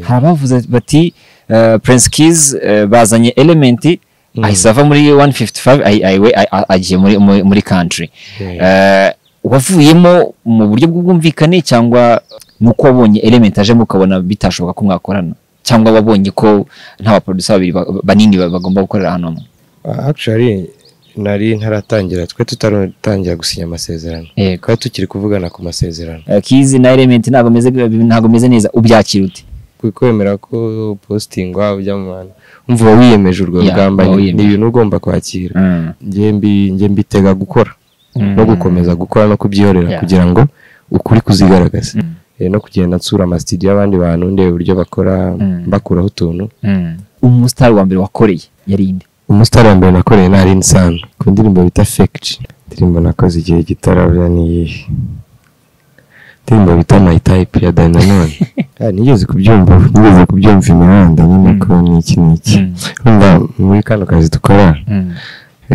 Hari abavuze bati Prince Kiiiz bazanye Element, ahise ava muri 155, agiye muri country. Wavuyemo mu buryo bw'ubwumvikane, cyangwa nuko wabonye Element ajemo ukabona bitashoboka ko mwakorana, cyangwa wabonye ko nta baproducer babiri banini bagomba gukorera hano hamwe? Actually, nari ntaratangira, twe tutaratangira gusinya amasezerano, twari tukiri kuvugana ku masezerano. Kiiiz na Element ntabwo meze neza, ubyakira ute? Kwemera ko postingwa ujya mu bantu, umva, uba wiyemeje urwo rugamba. Uba nyine. wiyemeje. Ni ibintu ugomba kwakira. Njye mbitega gukora no gukomeza gukora no kubyihorera kugira ngo ukuri kuzigaragaza. No kugenda nsura amasitidiyo y'abandi bantu, ndeba uburyo bakora, mbakuraho utuntu. Umusitari wa mbere wakoreye yari inde? Umusitari wa mbere nakoreye ni Alyn Sano ku ndirimbo bita Fake. Indirimbo nakoze igihe gitarabya ni iyihe? Indirimbo bita My Type ya Danny Nanone. Nigeze kubyumva imihanda nyine ko ni iki n'iki. Urumva muri kano kazi dukora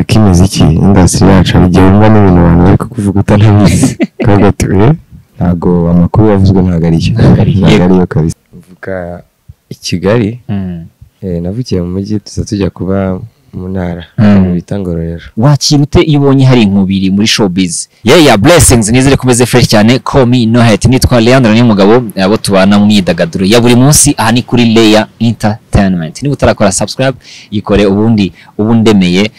k'imiziki, industry yacu, hari igihe wumva n'ibintu abantu bari kukuvuga utanabizi, ukavuga ati: "Eh, ntabwo amakuru yavuzwe ntabwo ariyo." Ntabwo ariyo. Ntabwo ariyo kabisa. Mvuka i Kigali, navukiye mu mujyi, tuza tujya kuba mu ntara ahantu bita Ngororero. Wakira ute iyo ubonye hari inkubiri muri showbiz? Yeah, blessings, nizere ko umeze fresh cyane. Call me no hate, nitwa Leandro Niyomugabo, abo tubana mu myidagaduro ya buri munsi. Aha ni kuri Layer Entertainment. Niba utarakora subscribe, yikore, ubundi ubu ndemeye,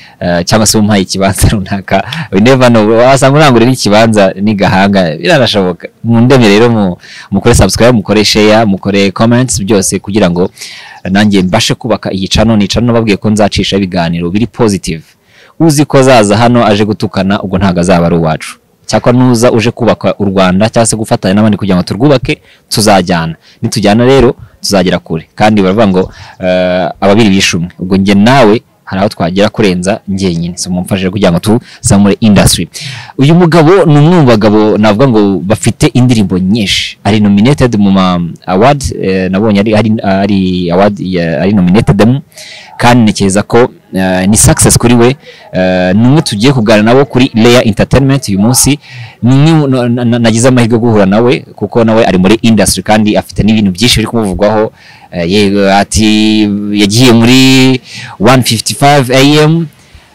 cyangwa se umpaye ikibanza runaka, we never know, wasanga urangurira ikibanza n'igahanga, biranashoboka. Mundemye rero mukore subscribe, mukore share, mukore comments, byose kugira ngo nanjye mbashe kubaka iyi channel. Ni channel babwiye ko nzacisha ibiganiro biri positive. Uzi ko azaza hano aje gutukana, ubwo ntabwo azaba ari uwacu. Cyakora nuza uje kubaka u Rwanda cyangwa se gufatanya n'abandi kugira ngo turwubake, tuzajyana. Nitujyana rero tuzagera kure. Kandi baravuga ngo ababiri bishe umwe, ubwo njye nawe hari aho twagera kurenza njyenyine. So mumfashije kugira ngo tuzamure industry. Uyu mugabo ni umwe mu bagabo navuga ngo bafite indirimbo nyinshi, ari nominated mu ma award, nabonye ari award ari nominated mu, kandi ntekereza ko ni success kuri we. Ni umwe tugiye kuganira nabo kuri Layer Entertainment uyu munsi. Ni umwe nagize amahirwe yo guhura nawe, kuko nawe ari muri industry kandi afite n'ibintu byinshi biri kumuvugwaho. Yego, ati yagiye muri 155 AM,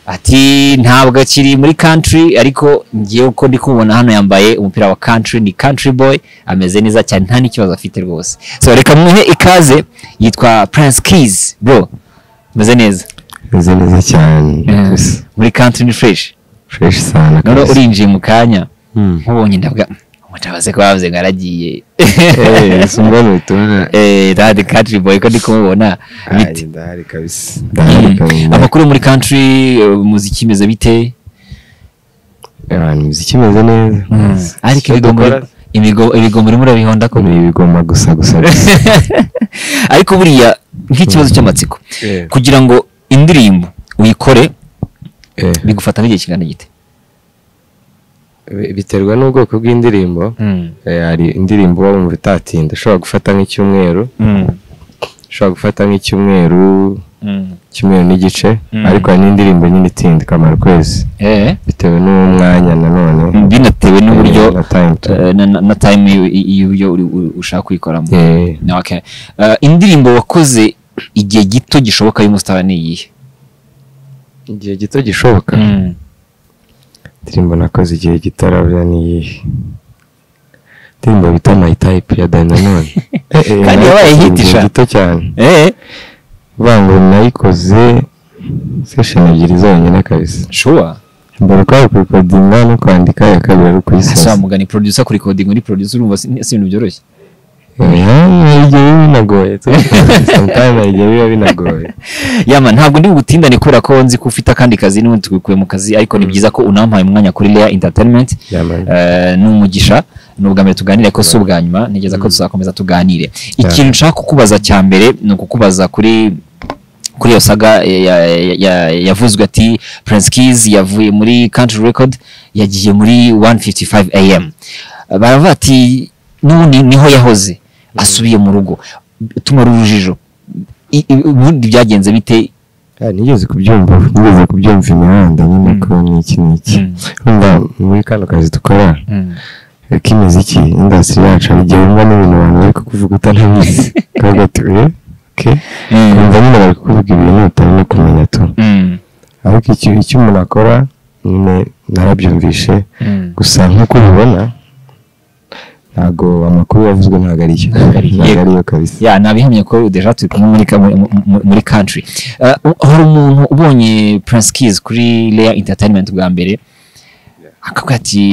ati ntabwo akiri muri country, ariko ngiye uko ndi kumubona hano yambaye umupira wa country, ni country boy, ameze neza cyane, nta n'ikibazo afite rwose. So reka muhe ikaze, yitwa Prince Kiiiz. Bro, meze neza? Meze neza cyane kabisa. Muri country ni fresh? Fresh sana None kabisa. urinjiye mu kanya, nkubonye ndavuga umutabaze ko bavuze ngo aragiye. Simbona utubona. Dad country boy ko ndi kumubona, bite? Ay, ndahari kabisa, ndahari kabisa. Amakuru muri country, umuziki imeze bite? Abantu, imiziki imeze neza. Ariko Icyo ibigomba dukora ibigo murimo urabihonda ko ni ibigoma gusa gusa gusa. Ariko buriya nk'ikibazo cy'amatsiko, kugira ngo indirimbo uyikore bigufata nk'igihe kingana gite? Biterwa n'ubwoko bw'indirimbo. Hari indirimbo uba wumva itatinda, ushobora gufata nk'icyumweru, ushobora gufata nk'icyumweru, icyumweru n'igice. Ariko hari n'indirimbo nyine itinda ikamara ukwezi, bitewe n'umwanya nanone. Binatewe n'uburyo Na time to na time y'uburyo ushaka kuyikoramo. Okay. Indirimbo wakoze igihe gito gishoboka y'umusitari ni iyihe? Igihe gito gishoboka? Indirimbo nakoze igihe gitarabya ni iyihe? Indirimbo bita My Type ya Danny Nanone. Kandi yabaye Nayikoze hit igihe sha. gito cyane, uvuga ngo nayikoze session ebyiri zonyine kabisa. Mbere kwari kurikodinga no kwandika, iya kabiri ari Ese ukuyisoza. wa mugani, producer kurikodinga, uri producer, urumva si ibintu byoroshye. Hari igihe biba binagoye, sometimes hari igihe biba binagoye. Yama, ntabwo ndi bugutindane kubera ko nzi ko ufite akandi kazi, n'ubundi tubikuye mu kazi, ariko ni byiza ko unampaye umwanya kuri Layer Entertainment. Yeah, man. Ni umugisha, ni ubwa mbere tuganire ko si ubwa nyuma, ntegereza ko tuzakomeza tuganire. Ikintu nshaka kukubaza cya mbere ni ukukubaza kuri iyo saga yavuzwe ati Prince Kiiiz yavuye muri Country Record yagiye muri 155 AM, baravuga ati n'ubundi niho yahoze, asubiye mu rugo. Tumara urujijo. Ubundi byagenze bite? Nigeze kubyumva imihanda nyine ko ni iki n'iki. Urumva muri kano kazi dukora Ariko imiziki industry yacu hari igihe wumva n'ibintu abantu bari kukuvuga utanabizi, ukavuga ati okay, wumva nyine bari kukuvuga ibintu utari no kumenya tu. Ariko icyo umuntu akora nyine narabyumvishe, gusa nk'uko ubibona ntago amakuru yavuzwe ntago ariyo, ntago ariyo kabisa. Ya nabihamye ko deja turi kumwe muri country. Hari umuntu ubonye Prince Kiiiz kuri Layer Entertainment bwa mbere akavuga ati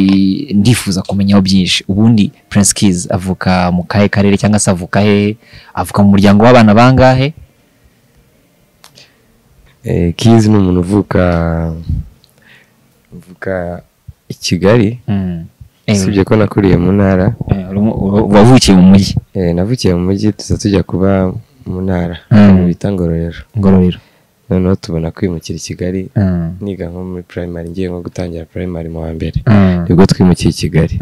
ndifuza kumenyaho byinshi. Ubundi Prince Kiiiz avuka mu kahe karere cyangwa se avuka he? Avuka mu muryango w'abana bangahe? Kiiiz ni umuntu uvuka i Kigali. Usibye ko nakuriye mu ntara. Wavukiye mu mujyi? Navukiye mu mujyi, tuza tujya kuba mu ntara mu bita Ngororero. Ngororero. Noneho tubona kwimukira i Kigali, niga nko muri primary, ngiye nko gutangira primary mu wa mbere, nibwo twimukiye i Kigali.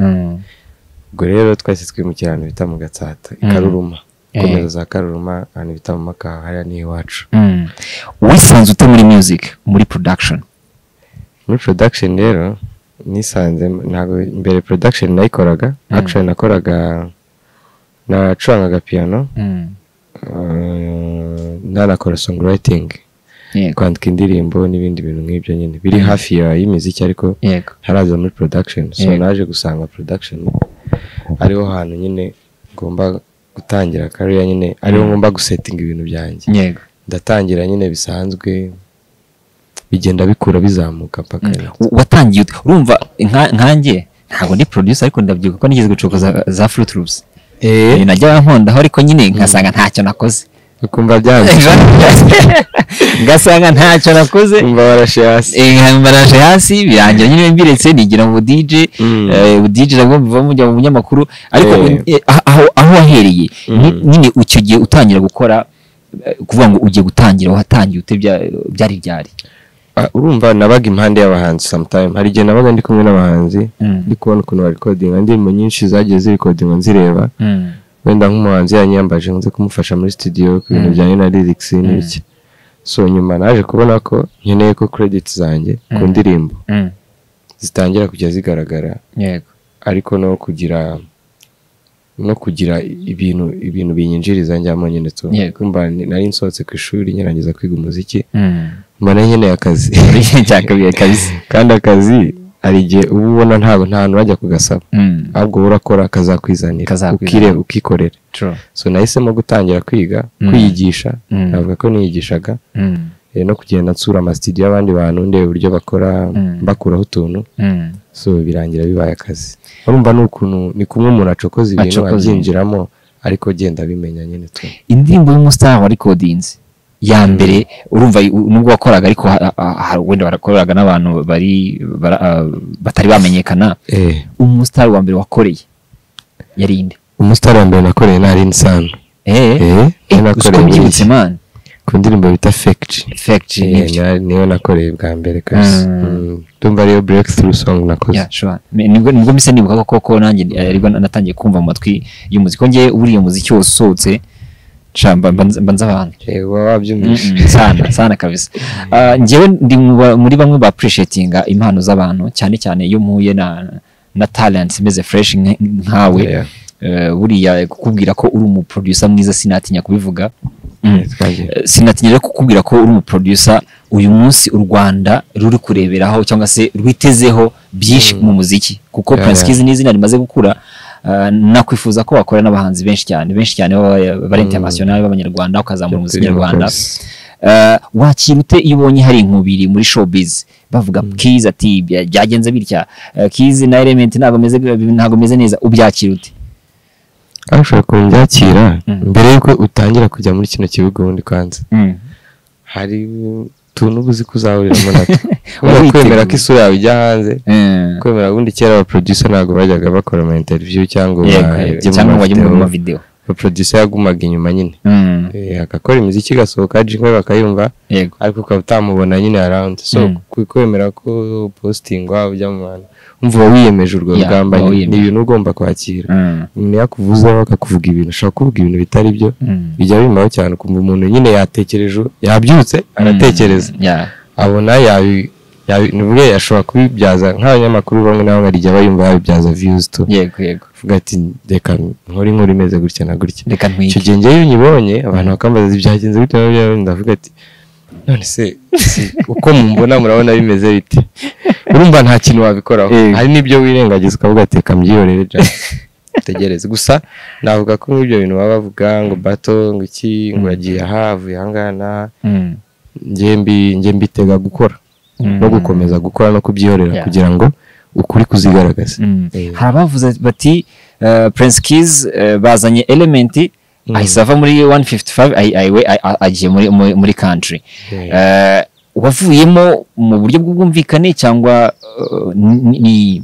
Ubwo rero twahise twimukira ahantu bita mu Gatsata, i Karuruma, komeza za Karuruma, ahantu bita mu Makaha, hariya ni iwacu. Wisanze ute muri music, muri production? Muri production rero nisanze ntabwo mbere production nayikoraga, actually nakoraga, nacurangaga piano, nanakora songwriting, kwandika indirimbo n'ibindi bintu nk'ibyo nyine biri hafi y'imiziki, ariko haraza muri production. So naje gusanga production ariho hantu nyine ngomba gutangira career nyine, ariho ngomba gusettinga ibintu byanjye. Ndatangira nyine bisanzwe, bigenda bikura bizamuka mpaka watangiye. Urumva nkanjye ntabwo ndi producer, ariko ndabyibuka ko nigeze gucokoza za Fruit Loops. Najyaga nkondaho ariko nyine nkasanga ntacyo nakoze. Ukumva byanze. Ngasanga ntacyo nakoze. Umva warashe hasi. Mbarashe hasi birangira nyine mbiretse nigira mu DJ, DJ nabwo mva mujya mu munyamakuru. Ariko aho wahereye nyine icyo gihe utangira gukora, kuvuga ngo ugiye gutangira, watangiye ute byari byari? Urumva nabaga impande y'abahanzi sometime, hari igihe nabaga ndi kumwe n'abahanzi, ndi kubona ukuntu barekodinga, indirimbo nyinshi zagiye zirekodinga nzireba. Wenda nk'umuhanzi yanyambaje nze kumufasha muri studio ku bintu bijyanye na lyrics n'ibiki. So nyuma naje kubona ko nkeneye ko credits zanjye ku ndirimbo zitangira kujya zigaragara. Yego. Ariko no kugira ibintu binyinjiriza njyamo nyine tu. Kumva nari nsohotse ku ishuri nyirangiza kwiga umuziki, mbona nkeneye akazi. Kandi akazi hari igihe uba ubona ntabwo nta hantu wajya kugasaba, ahubwo urakora akazakwizanira, ukireba ukikorera. So nahisemo gutangira kwiga, kwiyigisha, navuga ko niyigishaga, no kugenda nsura ama studio y'abandi bantu ndeba uburyo bakora, mbakuraho utuntu. So birangira bibaye akazi. Urumva ni ukuntu ni kumwe umuntu acokoza ibintu abyinjiramo, ariko genda bimenya nyine tu. Indirimbo y'umustar wa recordings ya mbere, urumva nubwo wakoraga ariko wenda barakoraga n'abantu bari batari bamenyekana, umustar wa mbere wakoreye yari inde? Umustar wa mbere nakoreye nari Insano. Nakoreye ku ndirimbo bita Fake G. Niyo nakoreye bwa mbere kabisa. Ndumva ariyo breakthrough song nakoze. Yeah, sure. Nibwo mise nibuka koko nanjye ariko natangiye kumva mu matwi y'umuziki. Ko ngiye uriya muziki wose usohotse mbanza abantu. Wabyumvise. Sana sana kabisa. Njyewe ndi muri bamwe ba appreciatinga impano z'abantu, cyane cyane iyo mpuye na talents imeze fresh nkawe. Buriya kukubwira ko uri umu producer mwiza sinatinya kubivuga. Sinatinya rero kukubwira ko uri umu producer uyu munsi u Rwanda ruri kureberaho cyangwa se rwitezeho byinshi mu muziki, kuko Prince Kiiiz ni izina rimaze gukura. Nakwifuza ko wakora n'abahanzi benshi cyane bari international b'abanyarwanda, ukazamura umuziki nyarwanda. Wakira ute iyo ubonye hari inkubiri muri showbiz bavuga Kiiiz ati byagenze bitya, Kiiiz na Element ntabwo meze neza, ubyakira ute? Ashobora kumbyakira mbere yuko utangira kujya muri kino kibuga. Ubundi kwanza hari utuntu uzi kuzahuriramo natwo, kwemera ko isura yawe ijya hanze, kwemera. Ubundi kera aba producer ntabwo bajyaga bakora ama interview cyangwa bajye mu video, producer yagumaga inyuma nyine, agakora imiziki igasohoka jingle bakayumva, ariko ukaba utamubona nyine around. So kwemera ko postingwa ujya mu bantu, umva wiyemeje urwo rugamba, ni ibintu ugomba kwakira. Umuntu yakuvuzeho akakuvuga ibintu, ushobora kuvuga ibintu bitari byo, bijya bimaho cyane. Ukumva umuntu nyine yatekereje, yabyutse aratekereza, abona Nivuge ashobora kubibyaza nk'abanyamakuru bamwe na bamwe rijya bayumva babibyaza views tu. Yego yego. Vuga ati reka nkore inkuru imeze gutya na gutya. Reka ntwike. Icyo gihe njyewe nyibonye abantu bakambaza ibyagenze gutya ndavuga ati none se uko mumbona murabona bimeze bite? Urumva nta kintu wabikoraho. Hari n'ibyo wirengagiza ukavuga ati reka mbyihorere just tegereze. Gusa navuga ko nk'ibyo bintu baba bavuga ngo bato ngo iki ngo yagiye aha avuye aha ngaha njye mbitega gukora no gukomeza gukora no kubyihorera kugira ngo ukuri kuzigaragaza. Hari abavuze bati Prince Kiiiz bazanye Element ahise ava muri 155 agiye muri country. Wavuyemo mu buryo bw'ubwumvikane cyangwa ni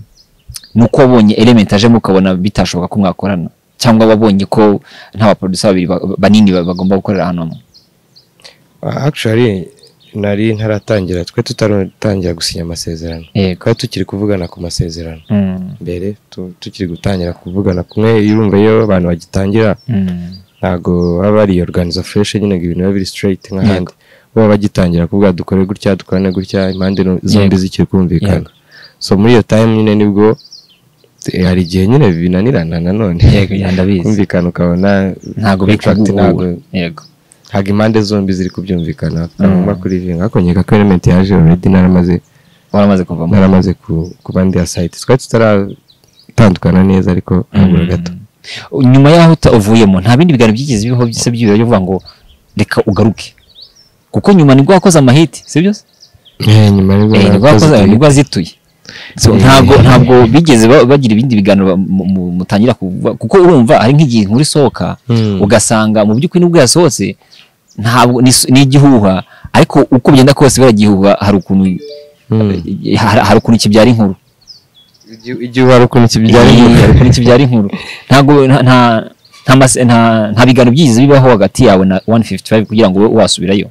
nuko wabonye Element aje mukabona bitashoboka ko mwakorana, cyangwa wabonye ko nta ba producer babiri banini bagomba gukorera hano? Actually nari ntaratangira, twe tutaratangira gusinya amasezerano, twari tukiri kuvugana ku masezerano mbere, tukiri gutangira kuvugana kumwe. Urumva iyo abantu bagitangira ntago baba bari organiza fresh nyine ngo ibintu biba biri straight nk'ahandi, baba bagitangira kuvuga dukore gutya dukorane gutya, impande zombi zikiri kumvikana. So muri iyo time nyine nibwo hari igihe nyine binanirana nanone kumvikana ukabona ntago bikugura. Yego, ntabwo impande zombi ziri kubyumvikana kagomba kuri vinga. Ariko nkeka ko Element yaje already naramaze kuvamo, naramaze kuba ndi site, twari tutaratandukana neza ariko habura gato. Nyuma yaho uvuyemo nta bindi biganiro byigeze bibaho byise byibura byo kuvuga ngo reka ugaruke, kuko nyuma nibwo wakoze amahiti, sibyo se? Nyuma nibwo wakoze, nibwo azituye. So ntabwo bigeze bagira ibindi biganiro mutangira kuko urumva ari nk'igihe inkuru isohoka ugasanga mu by'ukuri nubwo yasohotse ntabwo ni igihuha, ariko uko bigenda kose baragihuha, hari ukuntu hari ukuntu kibyara inkuru. Igihuha hari ukuntu kibyara inkuru, hari ukuntu kibyara inkuru. Ntabwo nta biganiro byigeze bibaho hagati yawe na 155 kugira ngo wasubirayo.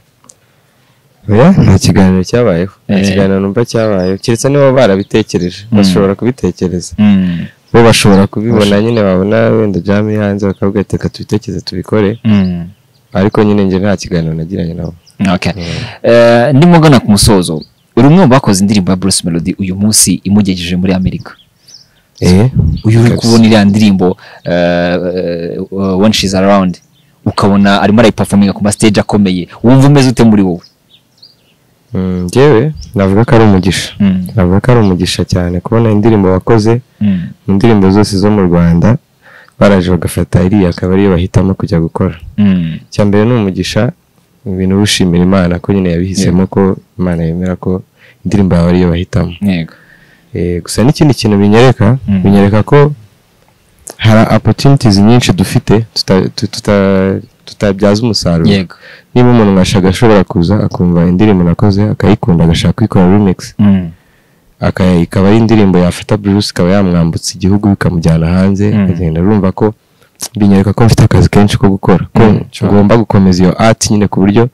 Oya, nta kiganiro cyabayeho, nta kiganiro numva cyabayeho, keretse niba barabitekereje, bashobora kubitekereza, bo bashobora kubibona nyine, babona wenda jam hanze bakavuga ati reka tubitekereze tubikore, ariko nyine njye nta kiganiro nagiranye nabo. Okay. Ndimo gana ku musozo, uri umwe mu bakoze indirimbo ya Bruce Melody uyu munsi imugejeje muri Amerika. Uyu uri kubona iriya ndirimbo When She's Around, ukabona arimo arayiperforminga ku ma stage akomeye, wumva umeze ute muri wowe? Njyewe navuga ko ari umugisha, navuga ko ari umugisha cyane kubona indirimbo wakoze mu ndirimbo zose zo mu Rwanda baraje bagafata iriya akaba ariyo bahitamo kujya gukora. Icya mbere ni umugisha, ibintu ushimira Imana ko nyine yabihisemo, ko Imana yemera ko indirimbo yawe ariyo bahitamo. Gusa n'ikindi kintu binyereka ko hari opportunities nyinshi dufite tutabyaza umusaruro. Niba umuntu nka ashobora kuza akumva indirimbo nakoze akayikunda agashaka kuyikora remix, ikaba ari indirimbo yafata Bruce ikaba yamwambutsa igihugu ikamujyana hanze, akagenda, urumva ko binyereka ko mfite akazi kenshi ko gukora, ko ngomba gukomeza iyo art nyine ku buryo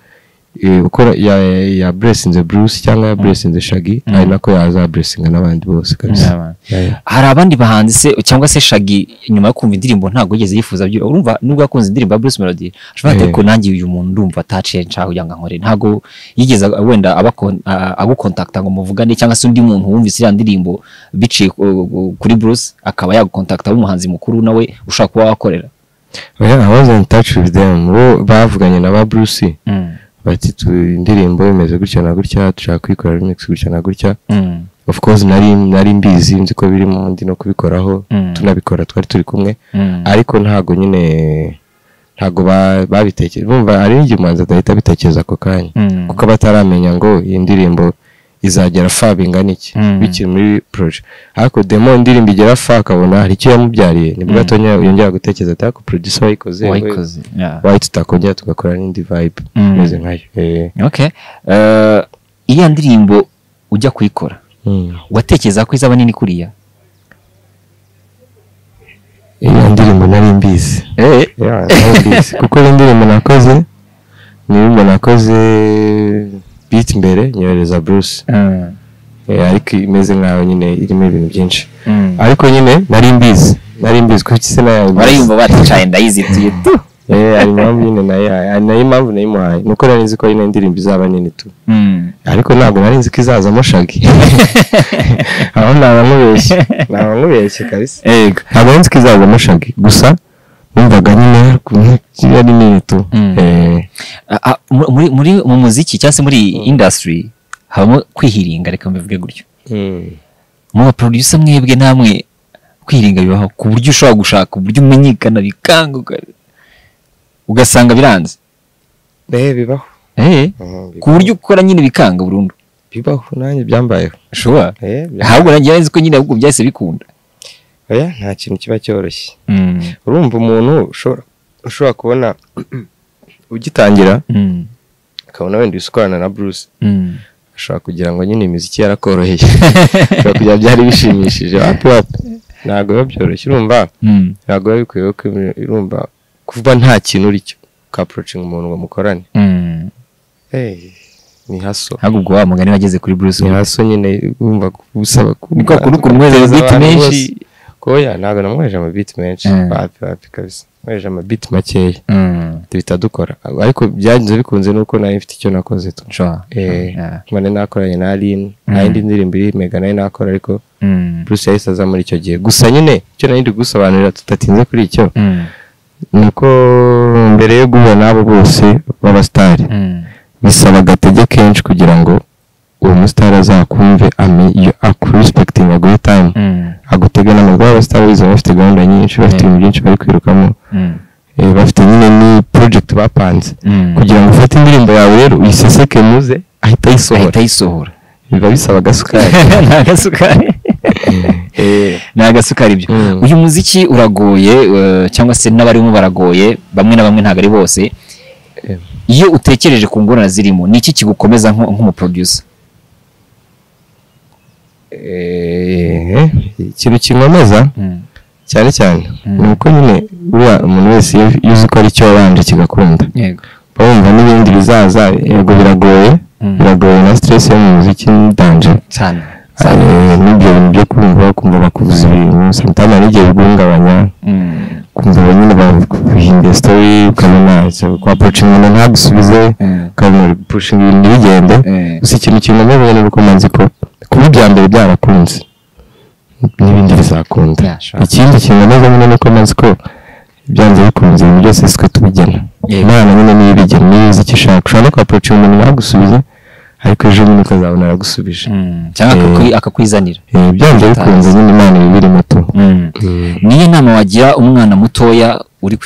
ukora ya blessinze Bruce cyangwa ya blessinze Shaggy, ari nako yaza blessinga n'abandi bose kabisa. Hari abandi bahanzi se cyangwa se Shaggy nyuma yo kumva indirimbo ntago yigeze yifuza byo, urumva nubwo yakunze indirimbo ya Bruce Melody ashobora ati ko nanjye uyu muntu ndumva ataciye nshaka kugira ngo nkore, ntago yigeze wenda agukontakta ngo muvugane, cyangwa se undi muntu wumvise iriya ndirimbo biciye kuri Bruce akaba yagukontakta w'umuhanzi mukuru nawe ushaka kuba wakorera? Oya, I was in touch with them, bo bavuganye na ba Bruce bati indirimbo imeze gutya na gutya, dushaka kuyikora remix gutya na gutya. Of course nari mbizi, nzi ko birimo, ndi no kubikoraho, tunabikora twari turi kumwe, ariko ntago nyine ntago babitekereje. Bumva ari igihe umuhanzi adahita abitekereza ako kanya, kuko bataramenya ngo iyi ndirimbo izagera fa bingana iki bikiri muri projet, ariko demo indirimbo igera fa akabona hari icyo yamubyariye, nibwo atonya yongera gutekereza ati ariko producer wayikoze why tutakongera tugakora n'indi vibe imeze nkayo. Okay. Iriya ndirimbo ujya kuyikora watekereza ko izaba nini kuriya? Iriya ndirimbo nari mbizi, kuko indirimbo nakoze ni indirimbo nakoze beat mbere nyohereza Bruce, ariko imeze nkaho nyine irimo ibintu byinshi, ariko nyine nari mbizi kuko se nayo barayumva baticaye ndayizituye tu. Hari impamvu nyine nayihaye, hari nayo impamvu nayimuhaye nuko nari nzi ko ari indirimbo izaba nini tu, ariko ntabwo nari nzi ko izazamo Shaggy. Aho naba nkubeshye kabisa. Yego, ntabwo nari nzi ko izazamo Shaggy, gusa numvaga nyine ari nini tu. Muri mu muziki cyangwa se muri industry habamo kwihiringa, reka mbivuge gutyo. Mu producer mwebwe namwe kwihiringa bibaho ku buryo ushobora gushaka uburyo umenyekana bikanguka ugasanga biranze. Bibaho. Ku buryo ukora nyine bikanga burundu. Bibaho, nanjye byambayeho. Sure. Ahubwo nanjye nzi ko nyine ahubwo byahise bikunda. Oya, nta kintu kiba cyoroshye. Urumva umuntu ushobora kubona ugitangira akabona wenda usukorana na Bruce, ashobora kugira ngo nyine imiziki yarakoroheye, ashobora kugira byari bishimishije. Wapi wapi, ntabwo biba byoroshye. Urumva ntabwo biba bikwiye ko urumva kuva nta kintu uri cyo ukaapproaching umuntu ngo mukorane. Ni haso. Ntabwo ubwo wa mugani wageze kuri Bruce ni haso nyine, urumva gusaba niko kumweza beat menshi. Koya ntabwo namwoheje ama beat menshi, wapi wapi kabisa, mwoheje ama beat makeya duhita dukora, ariko byagenze bikunze nuko nari mfite icyo nakoze tu. Mane nakoranye na Aline, nta yindi ndirimbo iri mega nayo nakora, ariko Bruce yahise aza muri icyo gihe. Gusa nyine icyo nari ndi gusobanurira tutatinze kuri icyo, nuko mbere yo guhura n'abo bose b'abasitari bisaba agatege kenshi kugira ngo uwo musitari azakumve, akurespecting a good time, agutege n'amaguru. Abasitari bize bafite gahunda nyinshi, bafite ibintu byinshi bari kwirukamo, bafite nyine ni project bapanze kugira ngo ufate indirimbo yawe rero uyiseseke muze ahita ayisohora, biba bisaba agasukari. Nta gasukari, nta gasukari ibyo. Uyu muziki uragoye, cyangwa se n'abarimo baragoye, bamwe na bamwe ntabwo ari bose. Iyo utekereje ku ngorane zirimo, ni iki kigukomeza nk'umuproducer? Ikintu kinkomeza cyane cyane ni uko nyine uriya umuntu wese iyo uzi ko ari cyo wabanje kigakunda, bumva n'ibindi bizaza. Yego biragoye, biragoye na stress yo mu muziki ni danger cyane, n'ibyo bintu byo kumva kumva bakuvuza ibintu sometimes hari igihe biguhungabanya, kumva nyine baguhinda story, ukabona kwa approaching umuntu ntagusubize, ukabona pushing ibintu ntibigende. Gusa ikintu kinkomeza ni uko manzi ko kuba ibya mbere byarakunze n'ibindi bizakunda. Ikindi kinkomeza nyine ni uko manzi ko byanze bikunze ibintu byose sitwe tubigena, Imana nyine niyo ibigena, niyo izi icyo ishaka. Ushobora no kuapproaching umuntu ntagusubize, ariko ejo nyine ukazabona aragusubije cyangwa akakwizanira. Byanze bikunze nyine Imana iba ibirimo tu. Niyo nama wagira umwana mutoya uri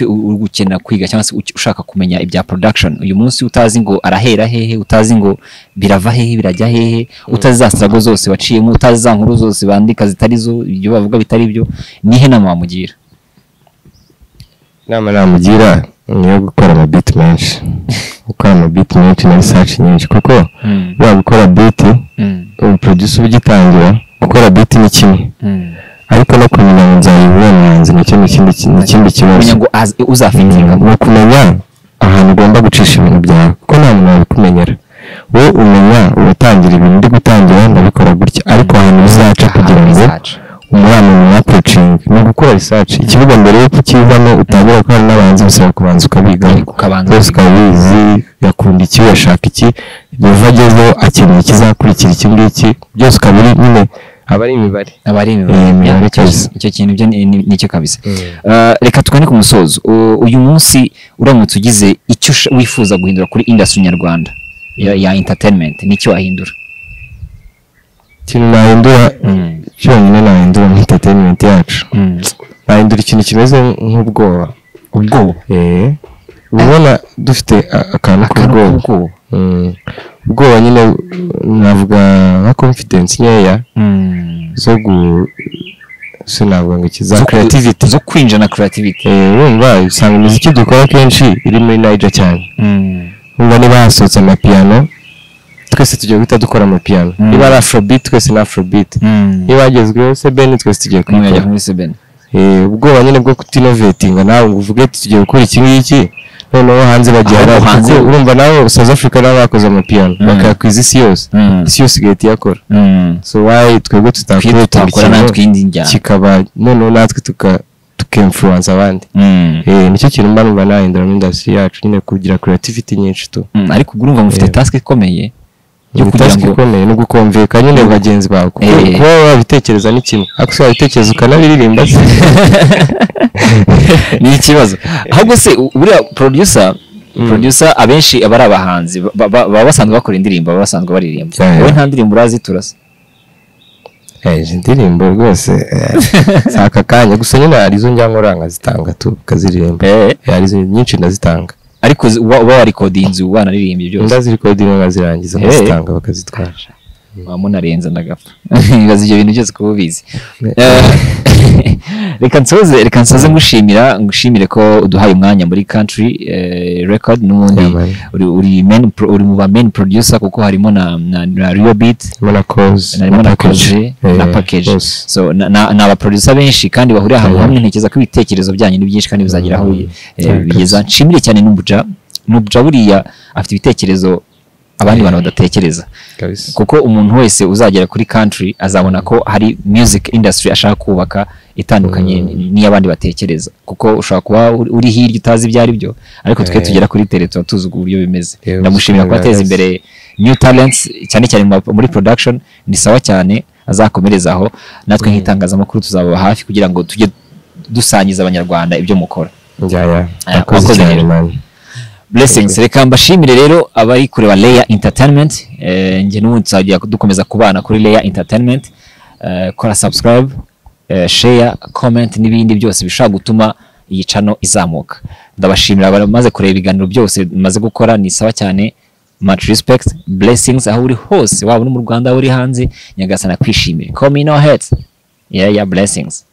gukenera kwiga cyangwa se ushaka kumenya ibya production uyu munsi, utazi ngo arahera hehe, utazi ngo birava hehe birajya hehe, utazi za struggle zose waciyemo, utazi za nkuru zose bandika zitari zo, ibyo bavuga bitari byo, nihe nama wamugira? Inama namugira ni iyo gukora ama beat menshi, gukora ama beat menshi na research nyinshi, kuko waba gukora beat producer ugitangira gukora beat ni kimwe, ariko no kumenya ngo nzayibona umuhanzi nacyo ni ikindi kibazo. Ngo uzafitinga ni ukumenya ahantu ugomba gucisha ibintu byawe, kuko nta muntu wabikumenyera. Wowe umenya uratangira ibintu, ndi gutangira ndabikora gutya, ariko ahantu bizaca kugira ngo umwana mu approaching ni gukora research. Ikibuga mbere yo kukivamo utangira gukorana n'abahanzi bisaba kubanza ukabiga, byose ukabizi, yakunda iki, yashaka iki, biva agezeho akeneye ikizakurikira iki ngiki, byose ukabiri nyine aba ari imibare, aba ari imibare. Icyo kintu byo nicyo kabisa. Reka tugane ku musozo. Uyu munsi uramutse ugize icyo wifuza guhindura kuri industry nyarwanda ya entertainment, nicyo wahindura? Ikintu nahindura cyonyine nahindura mu entertainment yacu, nahindura ikintu kimeze nk'ubwoba. Ubwoba? Ubona dufite akantu k'ubwoba, ubwoba nyine navuga nka confidence nkeya zo sinavuga ngo iki, za creativity, zo kwinjira na creativity. Urumva usanga imiziki dukora kenshi iri muri Niger cyane. Urumva niba hasohotse amapiano twese tugiye guhita dukora amapiano, niba ari afrobeat twese ni afrobeat, niba hagezweho sebeni twese tugiye kuyikora muri sebeni. Ubwoba nyine bwo kutinovatinga, nawe ngo uvuge tugiye gukora iki ngiki, noneho hanze bagiye hanze. Urumva nawe South Africa nabo bakoze amapiano bakayakwiza isi yose, isi yose igahita iyakora. So why twebwe tutakora natwe indi njyana kikaba noneho natwe Ukinfluence abandi. Nicyo kintu mba numva nahindura muri industry yacu nyine, kugira creativity nyinshi tu. Ariko ubwo urumva mufite task ikomeye yo Ni kugira task ngo ikomeye no gukomveka nyine bagenzi bawe, kuko kuba wabitekereza ni kimwe, ariko se wabitekereza ukanabiririmba se? Ni ikibazo. Ahubwo se buriya producer abenshi aba ari abahanzi, baba basanzwe bakora indirimbo, baba basanzwe baririmba. Wowe nta ndirimbo urazitura se? Izi ndirimbo rwose, si aka kanya gusa nyine, hari izo njya nkora nkazitanga tu, ukaziririmba. Hari izo nyinshi ndazitanga. Ariko uba warikodinze, wanaririmbye byose? Ndazirikodinga nkazirangiza, nkazitanga bakazitwara. Waba munarenze ndagapfa, ibaze ibyo bintu byose kuba ubizi. Reka nsoze ngushimira, ngushimire ko uduhaye umwanya muri Country Record n'ubundi. Yeah, man. Uri mu ba main producer, kuko harimo na Real Beat, harimo na Cause, harimo na Cause na Package. Bose. So na aba producer benshi kandi bahuriye ahantu hamwe. Ntekereza ko ibitekerezo byanyu ni byinshi kandi bizagira aho bigeza. Nshimire cyane Nubuja. Nubuja buriya afite ibitekerezo abandi bantu badatekereza, kuko umuntu wese uzagera kuri Country azabona ko hari music industry ashaka kubaka itandukanye n'iy'abandi batekereza, kuko ushobora kuba uri hirya utazi ibyo ari byo, ariko twe tugera kuri tele tuba tuzi uburyo bimeze. Ndamushimira ko ateza imbere new talents, cyane cyane muri production. Ni sawa cyane, azakomereza aho. Natwe nk'itangazamakuru tuzababa hafi kugira ngo tujye dusangiza Abanyarwanda ibyo mukora. Yeah. Wakoze Wakoze cyane, rero. man. Blessings. Reka mbashimire rero abari kureba Layer Entertainment. Njye n'ubundi tuzajya dukomeza kubana kuri Layer Entertainment. Kora subscribe, share, comment n'ibindi byose bishobora gutuma iyi channel izamuka. Ndabashimira abamaze kureba ibiganiro byose maze gukora. Ni sawa cyane, much respect, blessings aho uri hose, waba uri mu Rwanda, aho uri hanze, Nyagasana kwishimire. Call me no hate. Yeah, blessings.